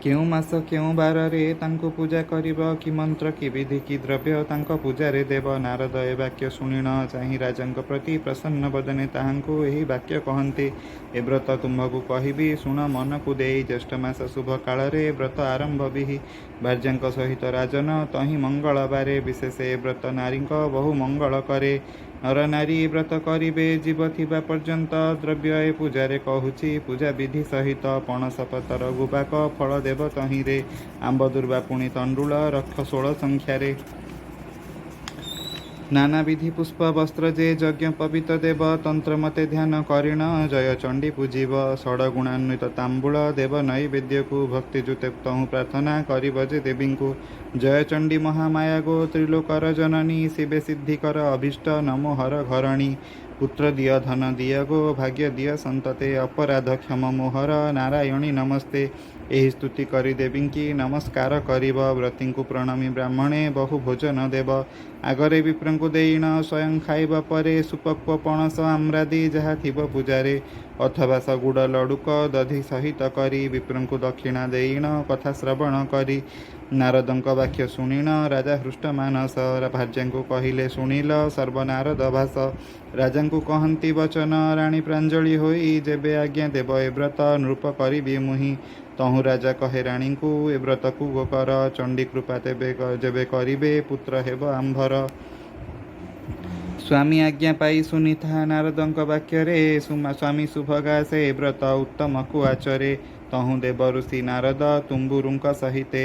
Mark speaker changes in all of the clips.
Speaker 1: କେଉଁ ମାସ କେଉଁ ବାରରେ ତାଙ୍କୁ ପୂଜା କରିବ, କି ମନ୍ତ୍ର କି ବିଧି କି ଦ୍ରବ୍ୟ ତାଙ୍କ ପୂଜାରେ ଦେବ। ନାରଦ ଏ ବାକ୍ୟ ଶୁଣିଣ ଚାହିଁ ରାଜାଙ୍କ ପ୍ରତି ପ୍ରସନ୍ନ ବଦନେ ତାହାଙ୍କୁ ଏହି ବାକ୍ୟ କହନ୍ତି। ଏ ବ୍ରତ ତୁମ୍ଭକୁ କହିବି, ଶୁଣ ମନକୁ ଦେଇ। ଜ୍ୟେଷ୍ଠ ମାସ ଶୁଭ କାଳରେ ବ୍ରତ ଆରମ୍ଭ ବିହି। ଭାର୍ଯ୍ୟାଙ୍କ ସହିତ ରାଜନ ତହିଁ ମଙ୍ଗଳବାରେ। ବିଶେଷ ଏ ବ୍ରତ ନାରୀଙ୍କ ବହୁ ମଙ୍ଗଳ କରେ। ନର ନାରୀ ବ୍ରତ କରିବେ ଜୀବ ଥିବା ପର୍ଯ୍ୟନ୍ତ। ଦ୍ରବ୍ୟ ଏ ପୂଜାରେ କହୁଛି ପୂଜା ବିଧି ସହିତ। ପଣସ ପତର ଗୁବାକ ଫଳ ଦେବ ତହିଁରେ। ଆମ୍ବ ଦୁର୍ବା ପୁଣି ତଣ୍ଡୁଳ ରଖ 16 ସଂଖ୍ୟାରେ। ନାନାବିଧି ପୁଷ୍ପ ବସ୍ତ୍ର ଯେ ଯଜ୍ଞୋପବୀତ ଦେବ। ତନ୍ତ୍ର ମତେ ଧ୍ୟାନ କରିଣ ଜୟ ଚଣ୍ଡୀ ପୂଜିବ। ଷଡ଼ଗୁଣାନ୍ୱିତ ତାମ୍ବୁଳ ଦେବ ନୈବେଦ୍ୟକୁ। ଭକ୍ତିଯୁକ୍ତେ ତହୁଁ ପ୍ରାର୍ଥନା କରିବ ଯେ ଦେବୀଙ୍କୁ। ଜୟ ଚଣ୍ଡୀ ମହାମାୟା ଗୋ ତ୍ରିଲୋକର ଜନନୀ। ଶିବେ ସିଦ୍ଧି କର ଅଭୀଷ୍ଟ ନମୋ ହର ଘରଣୀ। ପୁତ୍ର ଦିଅ, ଧନ ଦିଅ ଗୋ, ଭାଗ୍ୟ ଦିଅ ସନ୍ତତେ। ଅପରାଧ କ୍ଷମ ମୋହର, ନାରାୟଣୀ ନମସ୍ତେ। ଏହି ସ୍ତୁତି କରି ଦେବୀଙ୍କି ନମସ୍କାର କରିବ। ବ୍ରତୀଙ୍କୁ ପ୍ରଣମି ବ୍ରାହ୍ମଣେ ବହୁ ଭୋଜନ ଦେବ। ଆଗରେ ବିପ୍ରଙ୍କୁ ଦେଇଣ ସ୍ୱୟଂ ଖାଇବ ପରେ। ସୁପକ୍ୱ ପଣସ ଆମ୍ରାଦି ଯାହା ଥିବ ପୂଜାରେ। ଅଥବା ସଗୁଡ଼ ଲଡ଼ୁକ ଦଧି ସହିତ କରି। ବିପ୍ରଙ୍କୁ ଦକ୍ଷିଣା ଦେଇଣ କଥା ଶ୍ରବଣ କରି। ନାରଦଙ୍କ ବାକ୍ୟ ଶୁଣିଣ ରାଜା ହୃଷ୍ଟ ମାନସ। ଭାର୍ଯ୍ୟାଙ୍କୁ କହିଲେ, ଶୁଣିଲ ସର୍ବ ନାରଦ ଭାଷ। ରାଜାଙ୍କୁ କହନ୍ତି ବଚନ ରାଣୀ ପ୍ରାଞ୍ଜଳି ହୋଇ। ଯେବେ ଆଜ୍ଞା ଦେବ ଏ ବ୍ରତ ନୃପ କରିବି ମୁହିଁ। ତହୁଁ ରାଜା କହେ ରାଣୀଙ୍କୁ, ଏ ବ୍ରତକୁ ଗୋ କର। ଚଣ୍ଡୀ କୃପା ତେବେ ଯେବେ କରିବେ, ପୁତ୍ର ହେବ ଆମ୍ଭର। ସ୍ୱାମୀ ଆଜ୍ଞା ପାଇ ସୁନୀତା ନାରଦଙ୍କ ବାକ୍ୟରେ। ସ୍ୱାମୀ ଶୁଭଗା ସେ ବ୍ରତ ଉତ୍ତମକୁ ଆଚରେ। ତହୁଁ ଦେବ ଋଷି ନାରଦ ତୁମ୍ବୁରୁଙ୍କ ସହିତେ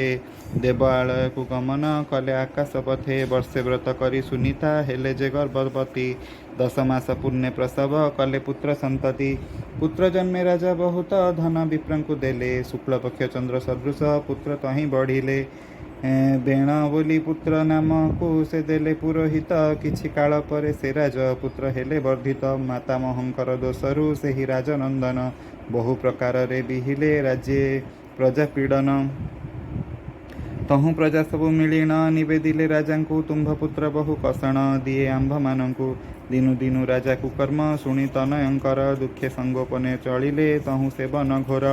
Speaker 1: ଦେବ ଆଳୟକୁ ଗମନ କଲେ ଆକାଶ ପଥେ। ବର୍ଷେ ବ୍ରତ କରି ସୁନୀତା ହେଲେ ଯେ ଗର୍ଭବତୀ। 10 ମାସ ପୂର୍ଣ୍ଣେ ପ୍ରସବ କଲେ ପୁତ୍ର ସନ୍ତତି। ପୁତ୍ର ଜନ୍ମେ ରାଜା ବହୁତ ଧନ ବିପ୍ରଙ୍କୁ ଦେଲେ। ଶୁକ୍ଳପକ୍ଷ ଚନ୍ଦ୍ର ସଦୃଶ ପୁତ୍ର ତହିଁ ବଢ଼ିଲେ। ବେଣ ବୋଲି ପୁତ୍ର ନାମକୁ ସେ ଦେଲେ ପୁରୋହିତ। କିଛି କାଳ ପରେ ସେ ରାଜ ପୁତ୍ର ହେଲେ ବର୍ଦ୍ଧିତ। ମାତାମହଙ୍କର ଦୋଷରୁ ସେହି ରାଜନନ୍ଦନ ବହୁ ପ୍ରକାରରେ ବିହିଲେ ରାଜ୍ୟେ ପ୍ରଜା ପୀଡ଼ନ। ତହୁଁ ପ୍ରଜା ସବୁ ମିଳିଣ ନିବେଦିଲେ ରାଜାଙ୍କୁ, ତୁମ୍ଭ ପୁତ୍ର ବହୁ କଷଣ ଦିଏ ଆମ୍ଭମାନଙ୍କୁ। ଦିନୁ ଦିନୁ ରାଜା କୁକର୍ମ ଶୁଣି ତନୟଙ୍କର ଦୁଃଖେ ସଂଗୋପନେ ଚଳିଲେ ତହୁଁ ସେବନ ଘୋର।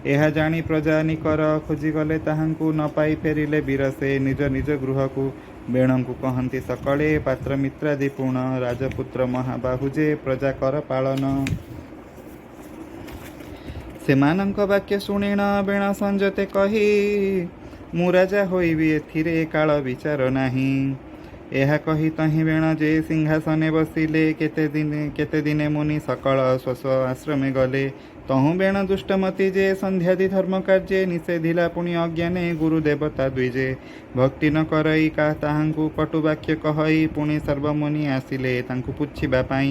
Speaker 1: ଏହା ଜାଣି ପ୍ରଜା ନିକର ଖୋଜିଗଲେ ତାହାଙ୍କୁ। ନ ପାଇ ଫେରିଲେ ବିରସେ ନିଜ ନିଜ ଗୃହକୁ। ବେଣଙ୍କୁ କହନ୍ତି ସକଳେ ପାତ୍ର ମିତ୍ରାଦି ପୁଣ, ରାଜପୁତ୍ର ମହାବାହୁ ଯେ ପ୍ରଜା କର ପାଳନ। ସେମାନଙ୍କ ବାକ୍ୟ ଶୁଣିଣ ବେଣ ସଂଯତେ କହି, ମୁଁ ରାଜା ହୋଇବି ଏଥିରେ କାଳ ବିଚାର ନାହିଁ। ଏହା କହି ତହିଁ ବେଣ ଯେ ସିଂହାସନେ ବସିଲେ। କେତେ ଦିନେ ମୁନି ସକଳ ସ୍ୱ ସ୍ୱ ଆଶ୍ରମେ ଗଲେ। ତହୁଁ ବେଣ ଦୁଷ୍ଟମତି ଯେ ସନ୍ଧ୍ୟାଦି ଧର୍ମ କାର୍ଯ୍ୟେ ନିଷେଧିଲା ପୁଣି ଅଜ୍ଞାନେ ଗୁରୁ ଦେବତା ଦ୍ୱିଜେ। ଭକ୍ତି ନ କରଇ କା ତାହାଙ୍କୁ କଟୁବାକ୍ୟ କହଇ। ପୁଣି ସର୍ବମୁନି ଆସିଲେ ତାଙ୍କୁ ପୁଚ୍ଛିବା ପାଇଁ,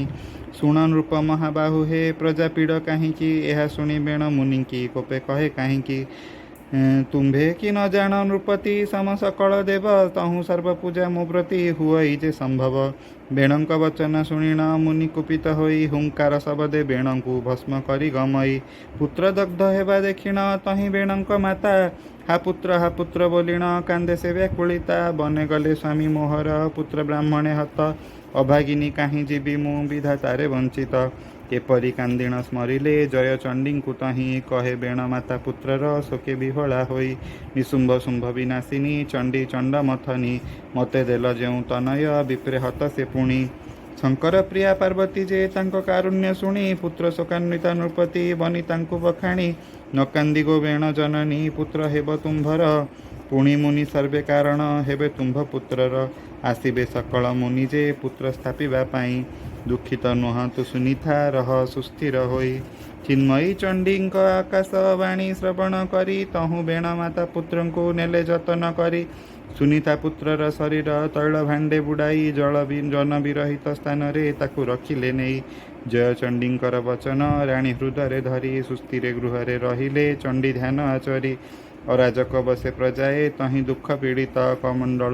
Speaker 1: ଶୁଣ ନୃପ ମହାବାହୁ ହେ, ପ୍ରଜା ପୀଡ଼ କାହିଁକି? ଏହା ଶୁଣି ବେଣ ମୁନିଙ୍କି କୋପେ କହେ କାହିଁକି, ତୁମ୍ଭେ କି ନ ଜାଣ ନୃପତି ସମ ସକଳ ଦେବ? ତହୁଁ ସର୍ବପୂଜା ମୋ ପ୍ରତି ହୁଅଇ ଯେ ସମ୍ଭବ। ବେଣଙ୍କ ବଚନ ଶୁଣିଣ ମୁନି କୁପିତ ହୋଇ। ହୁଙ୍କାର ଶବଦେ ବେଣଙ୍କୁ ଭସ୍ମ କରି ଗମଇ। ପୁତ୍ର ଦଗ୍ଧ ହେବା ଦେଖିଣ ତହିଁ ବେଣଙ୍କ ମାତା। ହା ପୁତ୍ର, ହା ପୁତ୍ର ବୋଲିଣ କାନ୍ଦେ ସେ ବ୍ୟାକୁଳିତା। ବନେ ଗଲେ ସ୍ୱାମୀ ମୋହର, ପୁତ୍ର ବ୍ରାହ୍ମଣେ ହତ। ଅଭାଗିନୀ କାହିଁ ଯିବି ମୁଁ ବିଧାତାରେ ବଞ୍ଚିତ। ଏପରି କାନ୍ଦିଣ ସ୍ମରିଲେ ଜୟ ଚଣ୍ଡୀଙ୍କୁ ତହିଁ। କହେ ବେଣ ମାତା ପୁତ୍ରର ଶୋକେ ବିହ୍ୱଳା ହୋଇ, ନିଶୁମ୍ଭ ଶୁମ୍ଭ ବିନାଶିନୀ ଚଣ୍ଡୀ ଚଣ୍ଡମଥନୀ। ମତେ ଦେଲ ଯେଉଁ ତନୟ, ବିପ୍ରେ ହତ ସେ ପୁଣି। ଶଙ୍କର ପ୍ରିୟା ପାର୍ବତୀ ଯେ ତାଙ୍କ କାରୁଣ୍ୟ ଶୁଣି। ପୁତ୍ର ଶୋକାନ୍ୱିତା ନୃପତି ବନିତାଙ୍କୁ ବଖାଣି। ନ କାନ୍ଦି ଗୋ ବେଣ ଜନନୀ, ପୁତ୍ର ହେବ ତୁମ୍ଭର। ପୁଣି ମୁନି ସର୍ବେ କାରଣ ହେବେ ତୁମ୍ଭ ପୁତ୍ରର। ଆସିବେ ସକଳ ମୁନି ଯେ ପୁତ୍ର ସ୍ଥାପିବା ପାଇଁ। ଦୁଃଖିତ ନୁହଁ ତୁ ସୁନିଥା, ରହ ସୁସ୍ଥିର ହୋଇ। ଚିନ୍ମୟୀ ଚଣ୍ଡୀଙ୍କ ଆକାଶ ବାଣୀ ଶ୍ରବଣ କରି ତହୁଁ ବେଣ ମାତା ପୁତ୍ରଙ୍କୁ ନେଲେ ଯତନ କରି। ସୁନିତା ପୁତ୍ରର ଶରୀର ତୈଳ ଭାଣ୍ଡେ ବୁଡ଼ାଇ ଜଳ ଜନ ବିରହିତ ସ୍ଥାନରେ ତାକୁ ରଖିଲେ ନେଇ। ଜୟ ଚଣ୍ଡୀଙ୍କର ବଚନ ରାଣୀ ହୃଦୟରେ ଧରି ସୁସ୍ଥିରେ ଗୃହରେ ରହିଲେ ଚଣ୍ଡୀ ଧ୍ୟାନ ଆଚରି। ଅରାଜକ ବସେ ପ୍ରଜାଏ ତହିଁ ଦୁଃଖ ପୀଡ଼ିତ। କମଣ୍ଡଳୁ